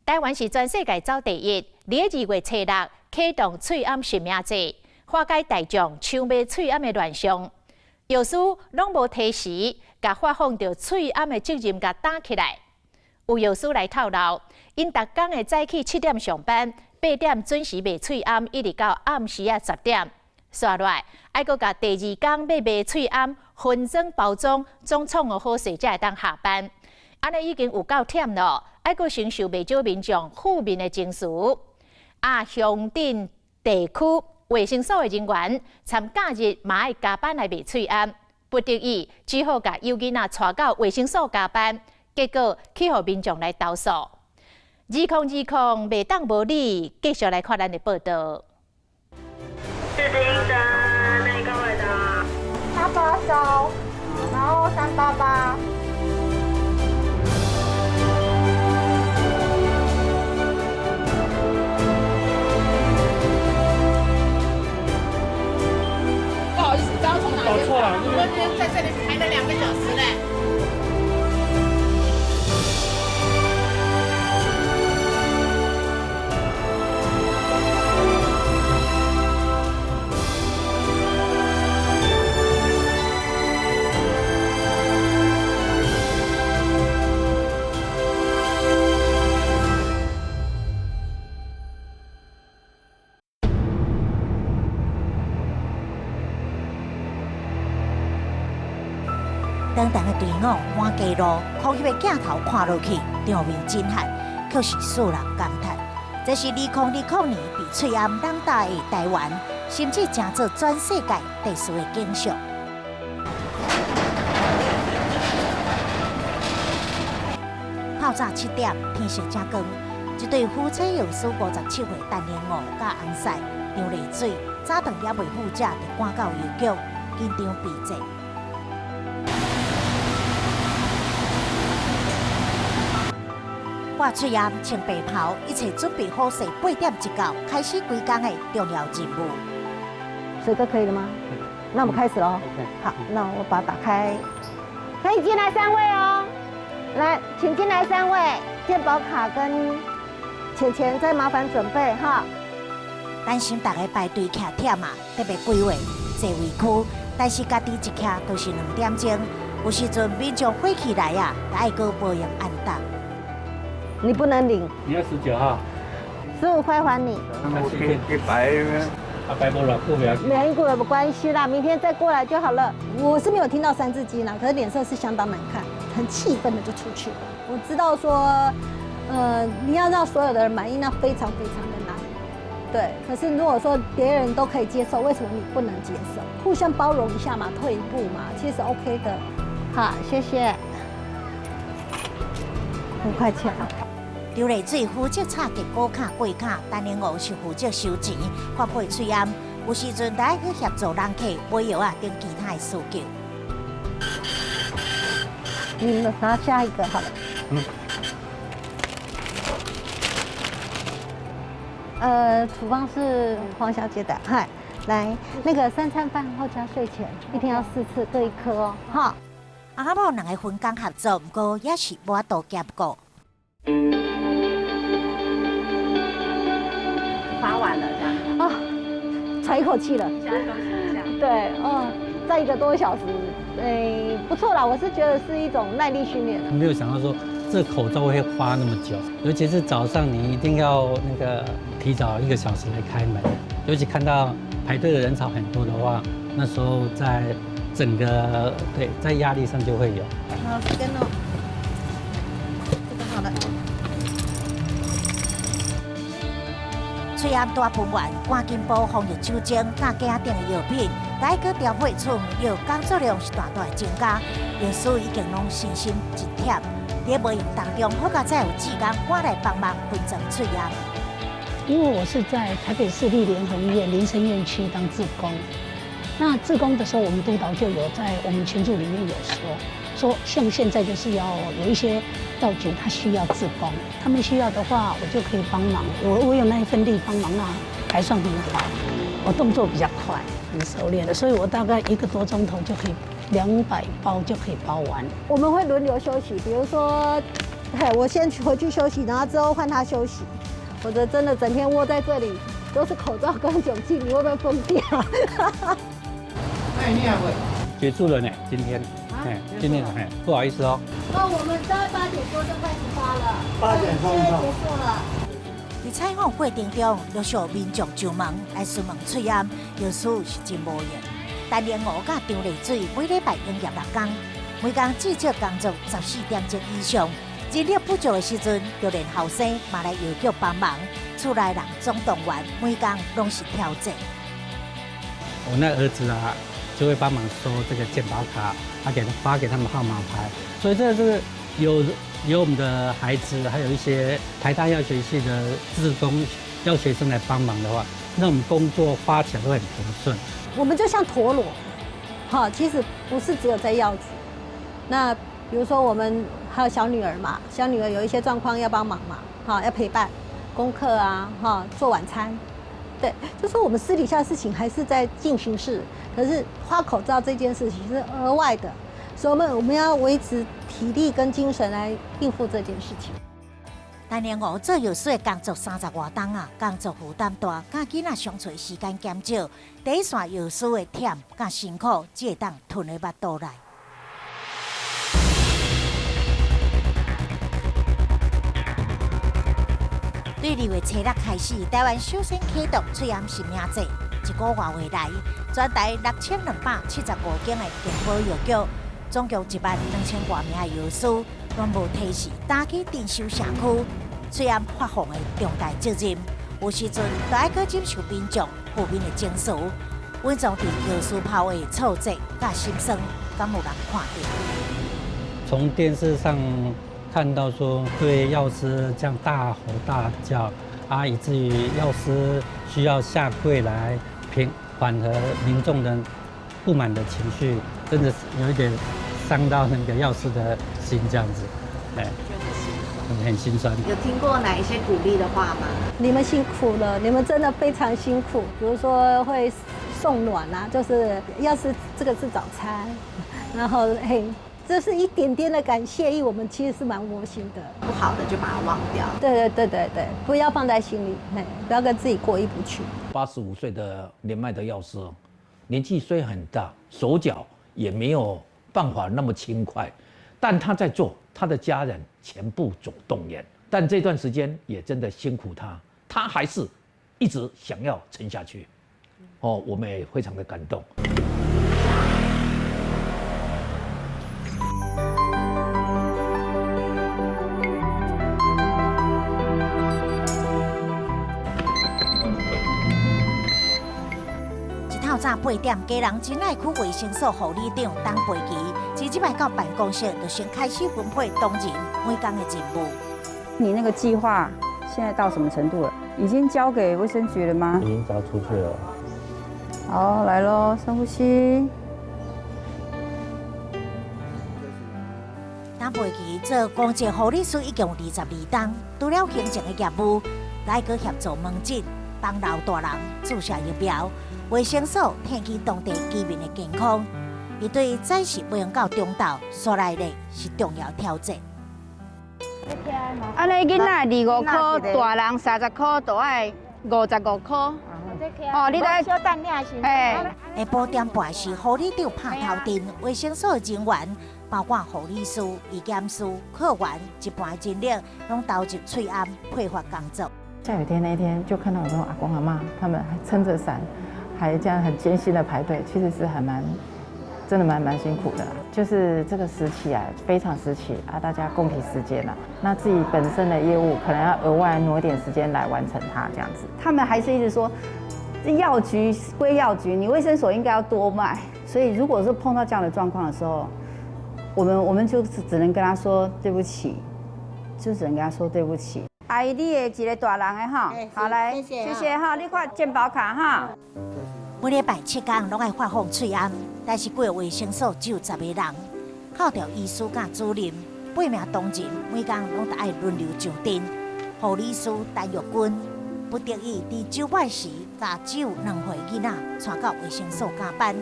台灣是全世界走第一，佇2月初6啟動喙罨實名制，化解大眾搶買喙罨的亂象。藥師攏無提時，共發放著喙罨的責任共擔起來。有藥師來透露，𪜶逐工會早起7點上班，8點準時賣喙罨，一直到暗時仔10點。煞落來，愛閣共第二工欲賣喙罨分裝包裝，總創予好勢才會當下班。按呢已經有夠忝囉，愛閣承受袂少民眾負面的情緒。啊，鄉鎮地區衛生所的人員，參假日嘛愛加班來賣喙罨，不得已只好共幼囡仔帶到衛生所加班，結果去予民眾來投訴。2020袂當無你，繼續來看咱的報道。是的，哪個位的？他發燒，然後388。不好意思，剛剛從哪邊？搞錯了，我們在這裡排了2個小時嘞。長長的隊伍趕街路，空氣的鏡頭看落去，場面震撼，卻是使人感嘆。這是2020年被喙罨籠罩的台灣，甚至成做全世界第四的景象。透早7點，天色才光，一對夫妻藥師57歲陳玲娥佮翁婿張麗水，早頓猶未赴食，就趕到藥局，緊張備戰。掛喙罨、穿白袍，一切準備好勢，8點一到，開始規工的重要任務。水哥可以了嗎？那我們開始嘍。好，那我把它打開。可以進來三位哦。來，請進來三位，健保卡跟錢錢再麻煩準備哈。擔心大家排隊徛忝啊，特別規劃座位區，但是家己一徛都是2點鐘，有時陣民眾火起來啊，愛閣無用按答。你不能領。你要19號。15塊還你。一百。啊，白無偌久袂。沒過沒關係啦，明天再過來就好了。我是沒有聽到三字經啦，可是臉色是相當難看，很氣憤的就出去了。我知道說，你要讓所有的人滿意，那非常非常的難。對，可是如果說別人都可以接受，為什麼你不能接受？互相包容一下嘛，退一步嘛，其實 OK 的。好，謝謝。5塊錢。劉麗水負責插結果卡、過卡，陳玲娥是負責收錢、發配喙罨。有時陣得去協助人客買藥啊等其他的需求。你們拿下一個好了。嗯。處方是黃小姐的，嗨，來，那個3餐飯後加睡前，一天要4次，各1顆哦，哈。阿某兩個分工合作，不過也是無法度兼顧。發完了這樣啊，喘一口氣了。先休息一下。對，哦，再1個多小時，哎，不錯啦，我是覺得是一種耐力訓練。沒有想到說這口罩會花那麼久，尤其是早上你一定要那個提早1個小時來開門，尤其看到排隊的人潮很多的話，那時候在整個對在壓力上就會有。好，這邊哦，這個好了。喙罨大噴完，趕緊補防疫酒精、佮鏡頂的藥品，來閣調配處藥，工作量是大大的增加。藥師已經攏身心真忝，佇無閒當中，好佳哉有志工趕來幫忙分裝喙罨。因為我是在台北市立聯合醫院林森院區當志工，那志工的時候，我們督導就有在我們群組裡面有說，像現在就是要有一些藥局，他需要志工，他們需要的話，我就可以幫忙。我有那一份力幫忙啊，還算很好。我動作比較快，很熟練的，所以我大概1個多鐘頭就可以200包就可以包完。我們會輪流休息，比如說对，我先回去休息，然后之后换他休息。否则真的整天窝在这里，都是口罩跟酒精，你会不会疯掉？那你也会？结束了呢，今天，哎，今天哎，不好意思哦。那我们大概8点多就开始发了， 8点钟结束了。在采访过程中，陆续民众上门来询问喙罨，药师是真无闲。陈玲娥佮张丽水每礼拜营业6工，每工至少工作14点钟以上。人力不足的时阵，就连后生嘛来药局帮忙。厝内人总动员，每工拢是挑战。我那儿子啊，就会帮忙收这个健保卡，他给他发给他们号码牌。所以这是有我们的孩子，还有一些台大药学系的志工药学生来帮忙的话，那我们工作发起来都很平顺。我们就像陀螺，哈，其实不是只有在药局。那比如说我们还有小女儿嘛，小女儿有一些状况要帮忙嘛，哈，要陪伴，功课啊，哈，做晚餐，对，就说我们私底下的事情还是在进行式，可是发口罩这件事情是额外的，所以我们要维持体力跟精神来应付这件事情。陈玲娥做药师的工作30外冬啊，工作负担大，佮囡仔相处时间减少，第一线药师的忝佮辛苦，只会当吞入腹肚内。对2月初6开始，台湾首先启动喙罨实名制，一个外月来，全台6275间的健保药局，总共1万2千多名的药师，拢无提示打去镇守社区喙罨发放的重大责任。有时阵都爱阁忍受民众负面的情绪，稳藏伫药师抛的挫折佮心酸，敢有人看到？从电视上看到说对药师这样大吼大叫啊，以至于药师需要下跪来平缓和民众的不满的情绪，真的是有一点伤到那个药师的心，这样子，哎，很心酸。有听过哪一些鼓励的话吗？你们辛苦了，你们真的非常辛苦。比如说会送暖啊，就是要是这个是早餐，然后嘿。这是一点点的感谢意，我们其实是蛮窝心的。不好的就把它忘掉。对对对对对，不要放在心里，不要跟自己过意不去。85岁的年迈的药师，年纪虽很大，手脚也没有办法那么轻快，但他在做，他的家人全部总动员。但这段时间也真的辛苦他，他还是一直想要撑下去。哦，我们也非常的感动。透早8点，家人真爱区卫生所护理长董培奇，这摆到办公室就先开始分配同仁每工的任务。你那个计划现在到什么程度了？已经交给卫生局了吗？已经交出去了。好，来喽，深呼吸。董培奇做公职护理师已经有22冬，除了行政的业务，来阁协助门诊帮老大人注射疫苗。卫生所提起当地居民的健康，伊对早时袂用到中昼，煞来咧是重要挑战。按呢，囡仔25箍，大人30箍，就爱55箍。哦，你来小等领是？哎，下晡点半是护理长拍头阵，卫生所的人员，包括护理师、医检师、科员，一半人力拢投入喙罨配合工作。下雨天那一天，就看到很多阿公阿嬷他们还撑着伞。还这样很艰辛的排队，其实是还蛮，真的蛮辛苦的。就是这个时期啊，非常时期啊，大家共体时间啊。那自己本身的业务可能要额外挪点时间来完成它，这样子。他们还是一直说，药局归药局，你卫生所应该要多卖。所以如果是碰到这样的状况的时候，我们就只能跟他说对不起，就只能跟他说对不起。阿姨，你的一个大人的哈，好来，谢谢哈，你看健保卡哈。每礼拜7天拢爱发放喙罨，但是规个卫生所只有10个人，扣掉医师佮主任，8名同仁每工拢得爱轮流上阵。护理师陈玉君不得已伫周末时，共只有2岁囡仔带到卫生所加班，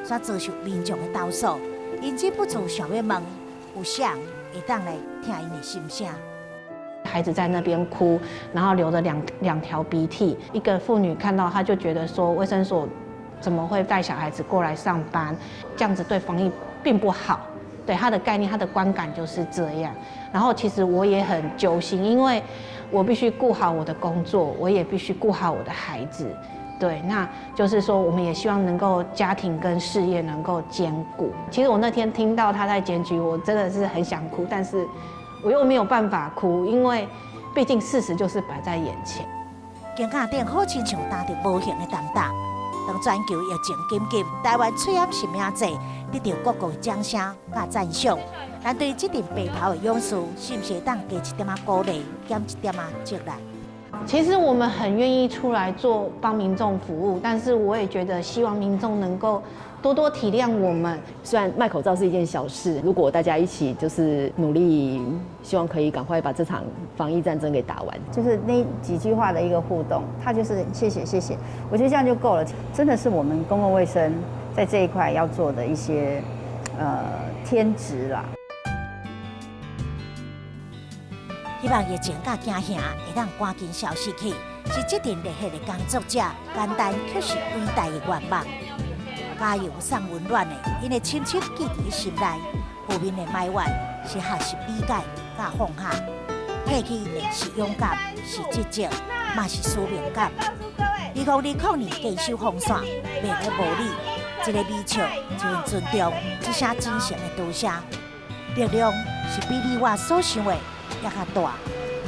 煞遭受民众的投诉，因忍不住想欲问：有啥人會當來聽𪜶的心聲。孩子在那邊哭，然後流了兩條鼻涕。一個婦女看到，她就覺得說，衛生所怎麼會帶小孩子過來上班？這樣子對防疫並不好。對她的概念，她的觀感就是這樣。然後其實我也很揪心，因為我必須顧好我的工作，我也必須顧好我的孩子。對，那就是說，我們也希望能夠家庭跟事業能夠兼顧。其實我那天聽到他在檢舉，我真的是很想哭，但是我又沒有辦法哭，因為畢竟事實就是擺在眼前。肩胛頂好親像擔著無形的重擔。當全球疫情緊急，台灣喙罨實名制得著各國的掌聲佮讚賞。咱對這陣白袍的勇士，是毋是會當加一點仔鼓勵，減一點仔責難？其實我們很願意出來做幫民眾服務，但是我也覺得希望民眾能夠多多體諒我們。雖然賣口罩是一件小事，如果大家一起就是努力，希望可以趕快把這場防疫戰爭給打完。就是那幾句話的一個互動，他就是謝謝謝謝，我覺得這樣就夠了。真的是我們公共衛生在這一塊要做的一些天職啦。希望疫情佮驚嚇會當趕緊消失去，是這陣熱血的工作者簡單卻是偉大的願望。加油送溫暖的，𪜶會深深記佇心內。負面的埋怨是學習理解佮放下，客氣的是勇敢，是職責，嘛是使命感。2020年堅守防線，袂咧無理，一个微笑，一份尊重，一聲真誠的多謝，力量是比你我所想的猶較大。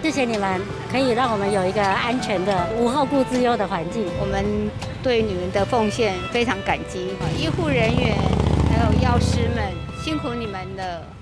謝謝你們，可以讓我們有一個安全的、無後顧之憂的環境。我們對你們的奉獻非常感激，醫護人員還有藥師們，辛苦你們了。